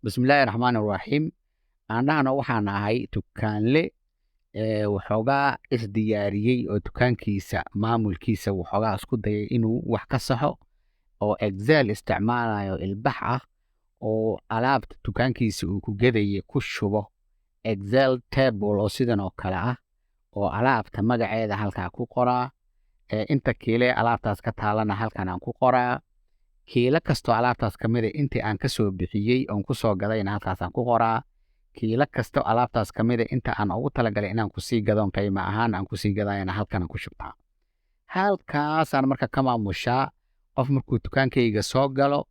Bismillaahi raxmaani raxiim. Aan dhahno waxaan ahay dukaanle waxoogaa isdiyaariyey oo dukaankiisa maamulkiisa waxoogaa isku dayay inuu wax ka saxo, oo Excel isticmaalayo ilbax ah, oo alaabta dukaankiisa uu ku gadayay ku shubo Excel table oo sidan oo kale ah, oo alaabta magaceeda halkaa ku qoraa, inta kiile alaabtaas ka taalana halkan aan ku qoraa, kiilo kastoo alaabtaas ka mid a intii aan kasoo bixiyey oon kusoo gadayna halkaasaan ku qoraa, kiilo kasto alaabtaas ka mid a inta aan ugu talagalay inaan kusii gadoon qiimo ahaan aan kusii gadayana halkan aan ku shubtaa. Halkaasaan marka ka maamushaa. Qof markuu dukaankayga soo galo,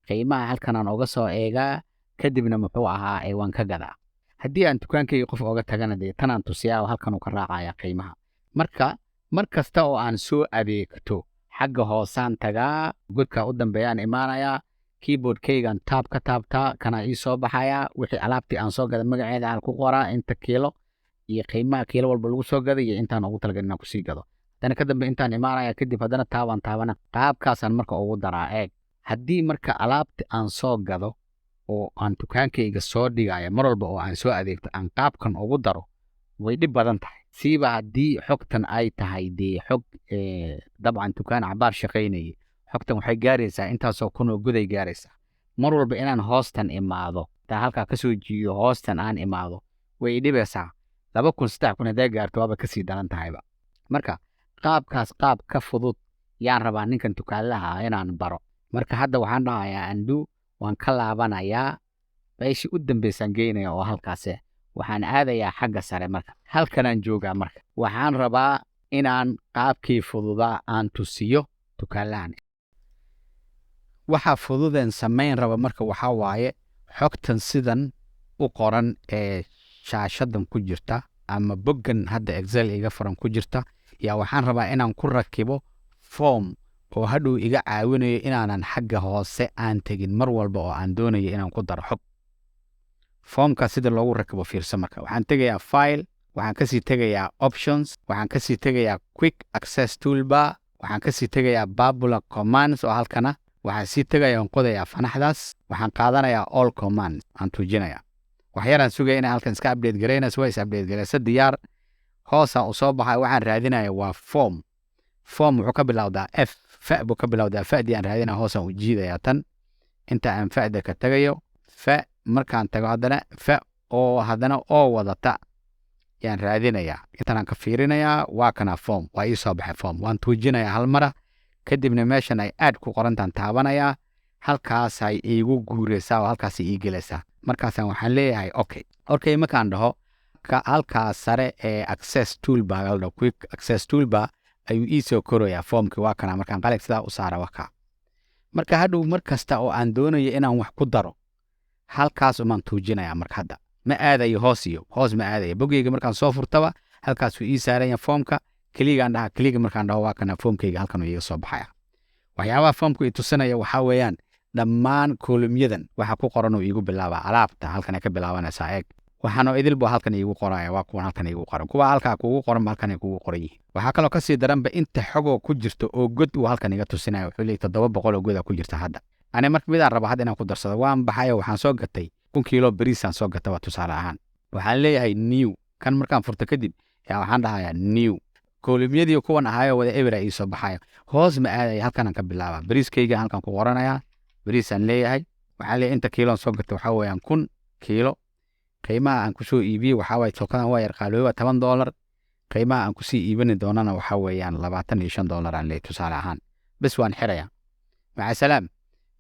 qiimaha halkan aan uga soo eegaa, kadibna muxuu ahaa waan ka gadaa. Haddii aan dukaankayga qof oga tagana, dee tanaan tusiyaa oo halkan uu ka raacaya qiimaha. Marka mar kasta oo aan soo adeegto, xagga hoosaan tagaa, godka u dambeeyaan imaanayaa, keyboardkaygan tab ka taabtaa, kana ii soo baxayaa wixii alaabtii aan soo gaday. Magaceeda aan ku qoraa, inta kiilo iyo qiimaha kiilo walba lagu soo gaday iyo intaan ugu talagalay inaan kusii gado. Haddana ka dambe intaan imaanaya, kadib haddana taabaan taabana. Qaabkaasaan marka ugu daraa. Eeg, haddii marka alaabti aan soo gado oo aan dukaankayga soo dhigaya, mar walba oo aan soo adeegto aan qaabkan ugu daro, way dhib badan tahay, siiba haddii xogtan ay tahay dee xog dabcan dukaan cabaar shaqaynayay. Xogtan waxay gaaraysaa intaasoo kun oo goday gaaraysaa. Mar walba inaan hoostan imaado, intaan halkaa kasoo jiiyo hoostan aan imaado, way dhibaysaa. 2000, 3000 hadday gaarto, waaba kasii daran tahayba. Marka qaabkaas qaab ka fudud yaan rabaa ninkan dukaanlaha ah inaan baro. Marka hadda waxaan dhahayaa undo, waan ka laabanayaa, meeshii u dambeysaan geynaya oo halkaase. Waxaan aadayaa xagga sare. Marka halkanaan joogaa. Marka waxaan rabaa inaan qaabkii fududaa aan tusiyo dukaanlahan. Waxa fududeen samayn raba marka waxaa waaye xogtan sidan u qoran ee shaashadan ku jirta ama boggan hadda Excel iga furan ku jirta, yaa waxaan rabaa inaan ku rakibo form oo hadhow iga caawinayo inaanan xagga hoose aan tegin mar walba oo aan doonayo inaan ku daro xog. Formka sida loogu rakibo fiirso. Marka waxaan tegayaa File, waxaan kasii tegayaa Options, waxaan kasii tegayaa Quick Access Toolbar, waxaan kasii tegayaa Popular Commands oo halkana. Waxaan sii tegayaa on qodayaa fanaxdaas, waxaan qaadanayaa All Commands, aan tuujinayaa. Waxyaraan sugaya inay halkan iska update garaynayso. Waa is update garaysa, diyaar. Hoosaan u soo baxay. Waxaan raadinaya waa form. Form wuxuu ka bilowdaa F, fa buu ka bilowdaa. Fadii aan raadinaya, hoosaan u jiidayaa tan inta aan fa'da ka tagayo. Fa markaan tago, haddana fa oo haddana oo wadata yaan raadinayaa. Intanaan ka fiirinayaa. Waa kana form, waa ii soo baxay form. Waan tuujinayaa hal mara, kadibna meeshan ay aad ku qorantaan taabanayaa. Halkaasay iigu guureysaa oo halkaasay ii gelaysaa. Markaasaan waxaan leeyahay Okay. Markaan dhaho, halkaas sare ee access toolbar la dhaho, Quick Access Toolbar, ayuu ii soo korayaa formki. Waa kana. Markaan qalin sidaa u saara, waa kaa. Marka hadhow mar kasta oo aan doonayo inaan wax ku daro, halkaas umaan tuujinayaa. Marka hadda ma aadayo hoos iyo hoos, ma aadayo. Bogeyga markaan soo furtaba, halkaasuu ii saaranya foomka. Click-gaan dhaha. Click-ga markaan dhaho, waa kana foomkayga, halkan uu iiga soo baxaya. Waxyaabaha foomku i tusinaya waxaa weeyaan dhammaan column-yadan waxa ku qoran uu iigu bilaabaa. Alaabta halkan ay ka bilaabanaysaa. Eeg, waxaanoo idil buu halkan iigu qoraya. Waa kuwan halkan iigu qoran. Kuwa halkaa kugu qoran ba halkan ay kugu qoran yihiin. Waxaa kaloo kasii daranba inta xogoo ku jirto oo god uu halkan iga tusinaya. Wuxuu leeyahy 700 oo goda ku jirta hadda. Ani marka midaan raba hadda inaan ku darsado, waan baxayo, waxaan soo gatay 1000 kiilo bariisaan soo gata. Waa tusaale ahaan. Waxaan leeyahay New. Kan markaan furto kadib yaa waxaan dhahayaa New. Column-yadii kuwan ahaayo wada ebera ii soo baxayo. Hoos ma aadaya, halkanaan ka bilaaba. Bariiskayga halkan ku qoranayaa. Bariisaan leeyahay. Waxaan leeyahay inta kiiloon soo gatay waxaa weeyaan 1000 kiilo. Qiimaha aan kusoo iibiyey waxaa waaye, tokadan waa yar qaalooba, $10. Qiimaha aan kusii iibini doonana waxaa weeyaan $25 aan leeyahay, tusaale ahaan. Bes, waan xirayaa, maca salaam.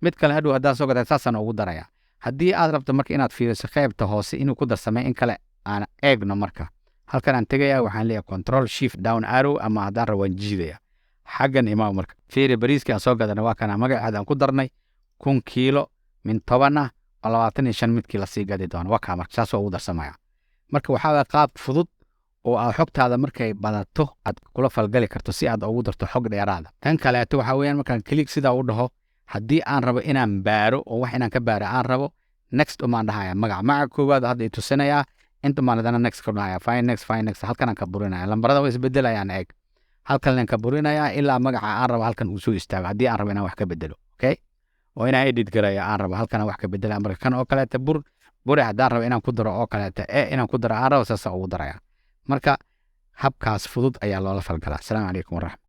Mid kale hadhow haddaan soo gata, saasaan ugu darayaa. Haddii aad rabto marka inaad fiiriso qaybta hoose inuu ku darsamay in kale, aan eegno. Marka halkan aan tegayaa, waxaan leeyahay Control Shift down arrow, ama haddaan rabo waan jiidaya. Xaggan imaa. Marka fiiri, bariiskii aan soo gadana waa kana. Magaceeda aan ku darnay 1000 kiilo min 10 ah oo 25 midkii lasii gadi doono. Waa kaa. Marka saas waa ugu darsamaya. Marka waxaa waaya qaab fudud oo aad xogtaada markay badato aad kula falgali karto si aad ugu darto xog dheeraada. Tan kaleeto waxaa weeyaan, markaan click sidaa u dhaho, haddii aan rabo inaan baaro oo wax inaan ka baaro aan rabo, Next umaan dhahaya. Magaca koowaad hadda i tusinayaa. Inta maan hadana Next ka dhahaya, find next, find next. Halkan aan ka burinaya, lambarada way isbedelayaan. Eeg, halkan aan ka burinayaa ilaa magaca aan rabo halkan uu soo istaago, haddii aan rabo inaan wax ka bedelo. Okay. oo inaan edit garayo aan rabo, halkana wax ka bedelaa. Marka kan oo kaleeta bur buri haddaan rabo inaan ku daro oo kaleeta inaan ku daro aan rabo, saasa ugu daraya. Marka habkaas fudud ayaa loola falgalaa. Asalaamu calaykum waraxmat.